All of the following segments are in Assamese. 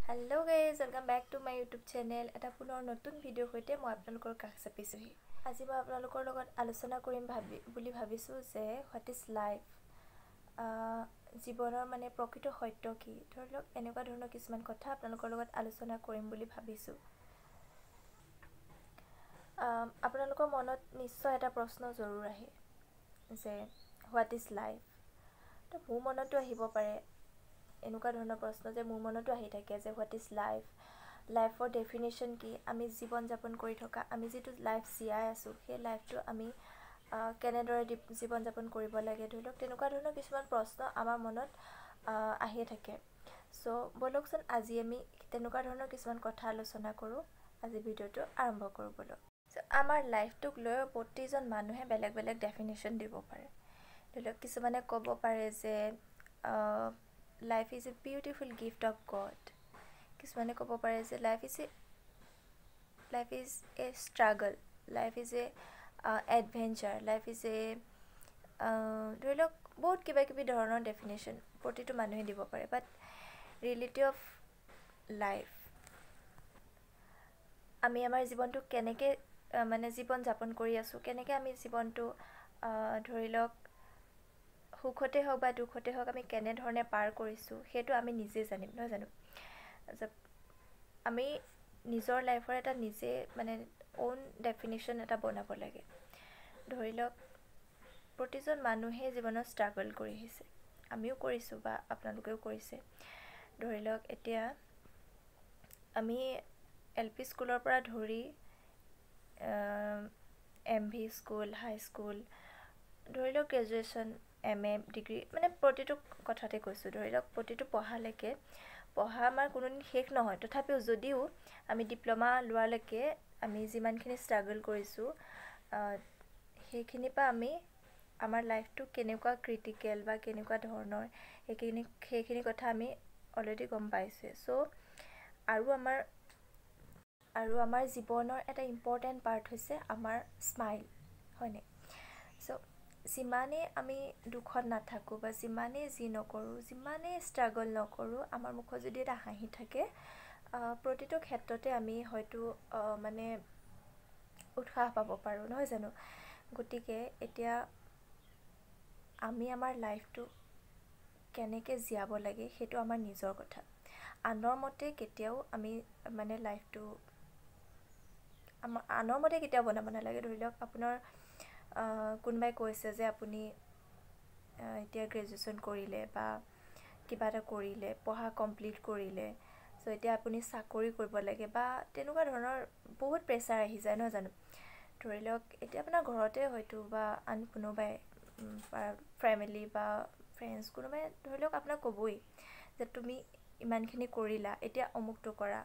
Hello guys, welcome back to my YouTube channel. এটা পুনৰ নতুন ভিডিঅ'ৰ সৈতে মই আপোনালোকৰ কাষ চাপিছোঁহি। আজি মই আপোনালোকৰ লগত আলোচনা কৰিম বুলি ভাবিছোঁ যে what is life, জীৱনৰ মানে প্ৰকৃত সত্য কি, ধৰি লওক এনেকুৱা ধৰণৰ কিছুমান কথা আপোনালোকৰ লগত আলোচনা কৰিম বুলি ভাবিছোঁ। আপোনালোকৰ মনত নিশ্চয় এটা প্ৰশ্ন জৰুৰ আহে যে what is life. তো মোৰ মনতো আহিব পাৰে এনেকুৱা ধৰণৰ প্ৰশ্ন, যে মোৰ মনতো আহি থাকে যে what is life, লাইফৰ ডেফিনেশ্যন কি, আমি জীৱন যাপন কৰি থকা, আমি যিটো লাইফ জীয়াই আছোঁ সেই লাইফটো আমি কেনেদৰে জীৱন যাপন কৰিব লাগে, ধৰি লওক তেনেকুৱা ধৰণৰ কিছুমান প্ৰশ্ন আমাৰ মনত আহিয়ে থাকে। চ' ব'লকচোন আজি আমি তেনেকুৱা ধৰণৰ কিছুমান কথা আলোচনা কৰোঁ। আজি ভিডিঅ'টো আৰম্ভ কৰোঁ ব'লক। চ' আমাৰ লাইফটোক লৈ প্ৰতিজন মানুহে বেলেগ বেলেগ ডেফিনেশ্যন দিব পাৰে। ধৰি লওক কিছুমানে ক'ব পাৰে যে life is a beautiful gift of God, কিছুমানে ক'ব পাৰে যে life is a struggle, life is a adventure, life is a, ধৰি লওক বহুত কিবা কিবি ধৰণৰ ডেফিনেশ্যন প্ৰতিটো মানুহে দিব পাৰে। বাট ৰিয়েলিটি অফ লাইফ, আমি আমাৰ জীৱনটো কেনেকৈ মানে জীৱন যাপন কৰি আছোঁ, কেনেকৈ আমি জীৱনটো ধৰি লওক সুখতে হওক বা দুখতে হওক আমি কেনেধৰণে পাৰ কৰিছোঁ সেইটো আমি নিজে জানিম, নহয় জানো? আমি নিজৰ লাইফৰ এটা নিজে মানে অ'ন ডেফিনেশ্যন এটা বনাব লাগে। ধৰি লওক প্ৰতিজন মানুহে জীৱনত ষ্ট্ৰাগল কৰি আহিছে, আমিও কৰিছোঁ বা আপোনালোকেও কৰিছে। ধৰি লওক এতিয়া আমি এল পি স্কুলৰ পৰা ধৰি M V school, হাই স্কুল, ধৰি লওক গ্ৰেজুৱেশ্যন, এম এ, ডিগ্ৰী, মানে প্ৰতিটো কথাতে কৈছোঁ, ধৰি লওক প্ৰতিটো পঢ়ালৈকে, পঢ়া আমাৰ কোনোদিন শেষ নহয়, তথাপিও যদিও আমি ডিপ্ল'মা লোৱালৈকে আমি যিমানখিনি ষ্ট্ৰাগল কৰিছোঁ সেইখিনিৰ পৰা আমি আমাৰ লাইফটো কেনেকুৱা ক্ৰিটিকেল বা কেনেকুৱা ধৰণৰ সেইখিনি কথা আমি অলৰেডি গম পাইছোঁৱে। চ' আৰু আমাৰ জীৱনৰ এটা ইম্পৰ্টেণ্ট পাৰ্ট হৈছে আমাৰ স্মাইল, হয়নে? চ' যিমানেই আমি দুখত নাথাকোঁ বা যিমানেই যি নকৰোঁ, যিমানেই ষ্ট্ৰাগল নকৰোঁ, আমাৰ মুখত যদি এটা হাঁহি থাকে, প্ৰতিটো ক্ষেত্ৰতে আমি হয়তো মানে উৎসাহ পাব পাৰোঁ, নহয় জানো? গতিকে এতিয়া আমি আমাৰ লাইফটো কেনেকৈ জীয়াব লাগে সেইটো আমাৰ নিজৰ কথা। আনৰ মতে কেতিয়াও আমি মানে লাইফটো আমাৰ আনৰ মতে কেতিয়াও বনাব নালাগে। ধৰি লওক আপোনাৰ কোনোবাই কৈছে যে আপুনি এতিয়া গ্ৰেজুৱেশ্যন কৰিলে বা কিবা এটা কৰিলে, পঢ়া কমপ্লিট কৰিলে, চ' এতিয়া আপুনি চাকৰি কৰিব লাগে বা তেনেকুৱা ধৰণৰ বহুত প্ৰেছাৰ আহি যায়, নহয় জানো? ধৰি লওক এতিয়া আপোনাৰ ঘৰতে হয়তো বা আন কোনোবাই বা ফেমিলি বা ফ্ৰেণ্ডছ কোনোবাই ধৰি লওক আপোনাক ক'বই যে তুমি ইমানখিনি কৰিলা, এতিয়া অমুকটো কৰা,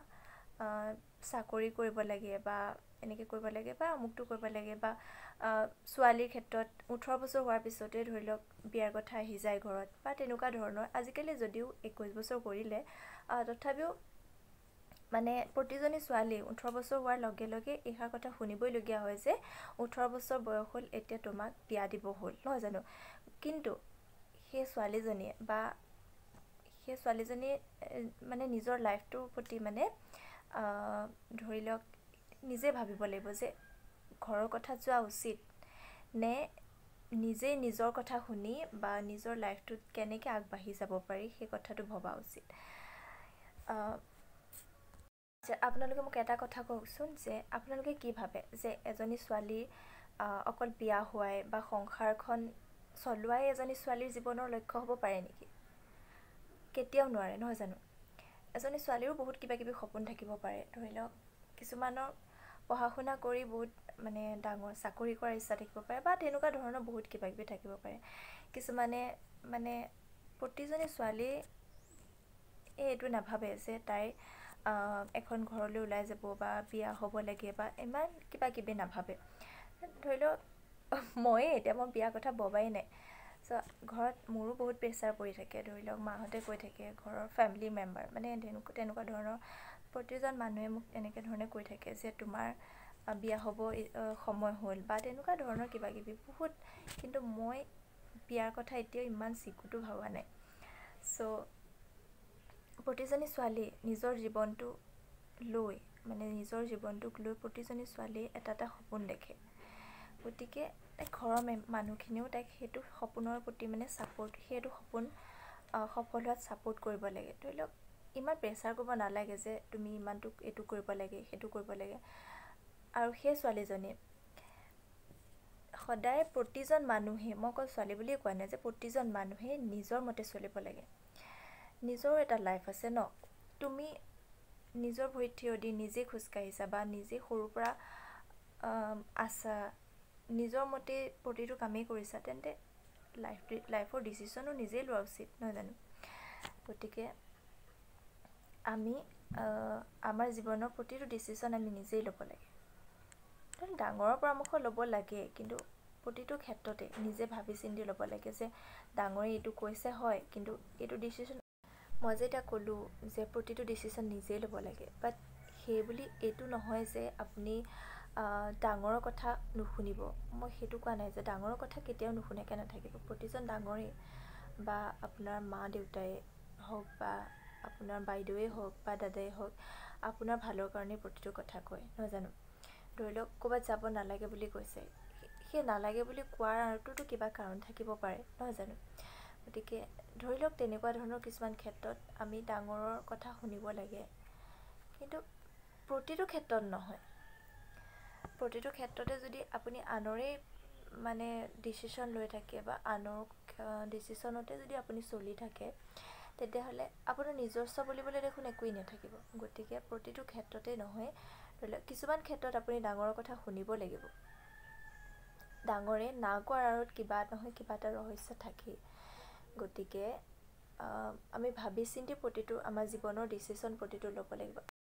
চাকৰি কৰিব লাগে বা এনেকৈ কৰিব লাগে বা অমুকটো কৰিব লাগে, বা ছোৱালীৰ ক্ষেত্ৰত 18 বছৰ হোৱাৰ পিছতে ধৰি লওক বিয়াৰ কথা আহি যায় ঘৰত বা তেনেকুৱা ধৰণৰ। আজিকালি যদিও 21 বছৰ কৰিলে, তথাপিও মানে প্ৰতিজনী ছোৱালী 18 বছৰ হোৱাৰ লগে লগে এইষাৰ কথা শুনিবইলগীয়া হয় যে 18 বছৰ বয়স হ'ল, এতিয়া তোমাক বিয়া দিব হ'ল, নহয় জানো? কিন্তু সেই ছোৱালীজনীয়ে বা সেই ছোৱালীজনীয়ে মানে নিজৰ লাইফটোৰ প্ৰতি মানে ধৰি লওক নিজে ভাবিব লাগিব যে ঘৰৰ কথাত যোৱা উচিত নে নিজেই নিজৰ কথা শুনি বা নিজৰ লাইফটোত কেনেকৈ আগবাঢ়ি যাব পাৰি সেই কথাটো ভবা উচিত। আপোনালোকে মোক এটা কথা কওকচোন যে আপোনালোকে কি ভাবে যে এজনী ছোৱালীৰ অকল বিয়া হোৱাই বা সংসাৰখন চলোৱাই এজনী ছোৱালীৰ জীৱনৰ লক্ষ্য হ'ব পাৰে নেকি? কেতিয়াও নোৱাৰে, নহয় জানো? এজনী ছোৱালীৰো বহুত কিবা কিবি সপোন থাকিব পাৰে। ধৰি লওক কিছুমানৰ পঢ়া শুনা কৰি বহুত মানে ডাঙৰ চাকৰি কৰাৰ ইচ্ছা থাকিব পাৰে বা তেনেকুৱা ধৰণৰ বহুত কিবা কিবি থাকিব পাৰে। কিছুমানে মানে প্ৰতিজনী ছোৱালীয়ে এইটো নাভাবে যে তাই এখন ঘৰলৈ ওলাই যাব বা বিয়া হ'ব লাগে বা ইমান কিবা কিবি নাভাবে। ধৰি লওক ময়ে এতিয়া মই বিয়াৰ কথা ভবাই নাই। চ' ঘৰত মোৰো বহুত প্ৰেছাৰ পৰি থাকে। ধৰি লওক মাহঁতে কৈ থাকে, ঘৰৰ ফেমিলি মেম্বাৰ মানে তেনেকুৱা ধৰণৰ প্ৰতিজন মানুহে মোক এনেকৈ ধৰণে কৈ থাকে যে তোমাৰ বিয়া হ'ব সময় হ'ল বা তেনেকুৱা ধৰণৰ কিবা কিবি বহুত। কিন্তু মই বিয়াৰ কথা এতিয়াও ইমান চিকুটো ভবা নাই। চ' প্ৰতিজনী ছোৱালীয়ে নিজৰ জীৱনটো লৈ মানে নিজৰ জীৱনটোক লৈ প্ৰতিজনী ছোৱালীয়ে এটা এটা সপোন দেখে। গতিকে তাইক ঘৰৰ মানুহখিনিয়েও তাইক সেইটো সপোনৰ প্ৰতি মানে ছাপোৰ্ট, সেইটো সপোন সফল হোৱাত ছাপোৰ্ট কৰিব লাগে। ধৰি লওক ইমান প্ৰেছাৰ কৰিব নালাগে যে তুমি ইমানটো এইটো কৰিব লাগে, সেইটো কৰিব লাগে। আৰু সেই ছোৱালীজনীয়ে সদায়, প্ৰতিজন মানুহেই, মই অকল ছোৱালী বুলিয়ে কোৱা নাই যে, প্ৰতিজন মানুহেই নিজৰ মতে চলিব লাগে। নিজৰো এটা লাইফ আছে ন? তুমি নিজৰ ভৰিত থিয় দি নিজে খোজকাঢ়িছা বা নিজে সৰুৰ পৰা আছা, নিজৰ মতে প্ৰতিটো কামেই কৰিছা, তেন্তে লাইফৰ ডিচিশ্যনো নিজেই লোৱা উচিত, নহয় জানো? গতিকে আমি আমাৰ জীৱনৰ প্ৰতিটো ডিচিশ্যন আমি নিজেই ল'ব লাগে। ডাঙৰৰ পৰামৰ্শ ল'ব লাগে, কিন্তু প্ৰতিটো ক্ষেত্ৰতে নিজে ভাবি চিন্তি ল'ব লাগে যে ডাঙৰে এইটো কৈছে হয়, কিন্তু এইটো ডিচিশ্যন, মই যে এতিয়া ক'লোঁ যে প্ৰতিটো ডিচিশ্যন নিজেই ল'ব লাগে, বাট সেইবুলি এইটো নহয় যে আপুনি ডাঙৰৰ কথা নুশুনিব। মই সেইটো কোৱা নাই যে ডাঙৰৰ কথা কেতিয়াও নুশুনাকৈ নাথাকিব। প্ৰতিজন ডাঙৰেই বা আপোনাৰ মা দেউতাই হওক বা আপোনাৰ বাইদেউৱেই হওক বা দাদাই হওক, আপোনাৰ ভালৰ কাৰণেই প্ৰতিটো কথা কয়, নহয় জানো? ধৰি লওক ক'ৰবাত যাব নালাগে বুলি কৈছে, সেই নালাগে বুলি কোৱাৰ আঁৰতোতো কিবা কাৰণ থাকিব পাৰে, নহয় জানো? গতিকে ধৰি লওক তেনেকুৱা ধৰণৰ কিছুমান ক্ষেত্ৰত আমি ডাঙৰৰ কথা শুনিব লাগে, কিন্তু প্ৰতিটো ক্ষেত্ৰত নহয়। প্ৰতিটো ক্ষেত্ৰতে যদি আপুনি আনৰেই মানে ডিচিশ্যন লৈ থাকে বা আনৰ ডিচিশ্যনতে যদি আপুনি চলি থাকে, তেতিয়াহ'লে আপোনাৰ নিজস্ব বুলিবলৈ দেখোন একোৱেই নাথাকিব। গতিকে প্ৰতিটো ক্ষেত্ৰতে নহয়, ধৰি লওক কিছুমান ক্ষেত্ৰত আপুনি ডাঙৰৰ কথা শুনিব লাগিব। ডাঙৰে না কোৱাৰ আঁৰত কিবা নহয় কিবা এটা ৰহস্য থাকেই। গতিকে আমি ভাবি চিন্তি প্ৰতিটো আমাৰ জীৱনৰ ডিচিশ্যন প্ৰতিটো ল'ব লাগিব।